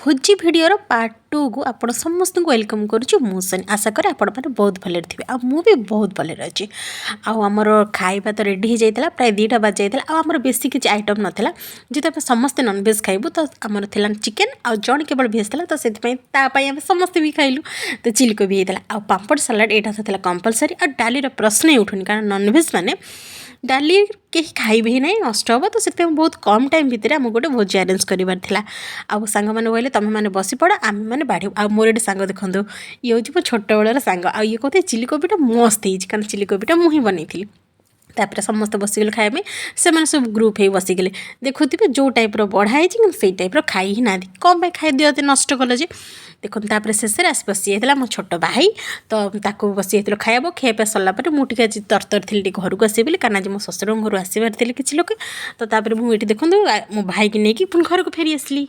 ଭୋଜି ଭିଡ଼ିଓର ପାର୍ଟ ଟୁକୁ ଆପଣ ସମସ୍ତଙ୍କୁ welcome କରୁଛି। ମୁଁ ସନି। ଆଶା କରେ ଆପଣମାନେ ବହୁତ ଭଲରେ ଥିବେ ଆଉ ମୁଁ ବି ବହୁତ ଭଲରେ ଅଛି। ଆଉ ଆମର ଖାଇବା ତ ରେଡ଼ି ହେଇଯାଇଥିଲା, ପ୍ରାୟ 2ଟା ବାଜି ଯାଇଥିଲା। ଆଉ ଆମର ବେଶୀ କିଛି ଆଇଟମ୍ ନଥିଲା। ଯେହେତୁ ଆମେ ସମସ୍ତେ ନନଭେଜ୍ ଖାଇବୁ, ତ ଆମର ଥିଲା ଚିକେନ୍ ଆଉ ଜଣେ କେବଳ ଭେଜ୍ ଥିଲା, ତ ସେଥିପାଇଁ ତା ପାଇଁ ଆମେ ସମସ୍ତେ ବି ଖାଇଲୁ। ତ ଚିଲି କୋବି ହେଇଥିଲା ଆଉ ପାମ୍ପଡ଼, ସାଲାଡ଼, ଏଇଟା ତ ଥିଲା କମ୍ପଲସରି। ଆଉ ଡାଲିର ପ୍ରଶ୍ନ ହିଁ ଉଠୁନି, କାରଣ ନନଭେଜ୍ ମାନେ ଡାଲି କେହି ଖାଇବେ ହିଁ ନାହିଁ, ନଷ୍ଟ ହେବ। ତ ସେଥିପାଇଁ ବହୁତ କମ୍ ଟାଇମ୍ ଭିତରେ ଆମକୁ ଗୋଟେ ଭୋଜି ଆରେଞ୍ଜ କରିବାର ଥିଲା। ଆଉ ସାଙ୍ଗମାନେ କହିଲେ, ତୁମେମାନେ ବସିପଡ଼, ଆମେମାନେ ବାଢ଼ିବୁ। ଆଉ ମୋର ଏଠି ସାଙ୍ଗ ଦେଖନ୍ତୁ, ଇଏ ହେଉଛି ମୋ ଛୋଟବେଳର ସାଙ୍ଗ। ଆଉ ଇଏ କହୁଥିଲେ ଚିଲି କୋବିଟା ମସ୍ତ ହେଇଛି, କାରଣ ଚିଲି କୋବିଟା ମୁଁ ହିଁ ବନେଇଥିଲି। ତାପରେ ସମସ୍ତେ ବସିଗଲେ ଖାଇବା ପାଇଁ। ସେମାନେ ସବୁ ଗ୍ରୁପ୍ ହେଇ ବସିଗଲେ। ଦେଖୁଥିବେ, ଯେଉଁ ଟାଇପ୍ର ବଢ଼ା ହେଇଛି କିନ୍ତୁ ସେଇ ଟାଇପ୍ର ଖାଇ ହିଁ ନାହାନ୍ତି। କ'ଣ ପାଇଁ ଖାଇ ଏତେ ନଷ୍ଟ କଲ ଯେ? ଦେଖନ୍ତୁ, ତାପରେ ଶେଷରେ ଆସି ବସିଯାଇଥିଲା ମୋ ଛୋଟ ଭାଇ, ତ ତାକୁ ବସିଯାଇଥିଲୁ ଖାଇବାକୁ। ଖିଆ ପିଆ ସରିଲା ପରେ ମୁଁ ଟିକେ ଆଜି ତରତର ଥିଲି ଟିକେ ଘରକୁ ଆସିବି ବୋଲି, କାରଣ ଆଜି ମୋ ଶ୍ୱଶୁରଙ୍କ ଘରୁ ଆସିବାର ଥିଲେ କିଛି ଲୋକ। ତ ତାପରେ ମୁଁ ଏଠି ଦେଖନ୍ତୁ, ମୋ ଭାଇକି ନେଇକି ପୁଣି ଘରକୁ ଫେରି ଆସିଲି।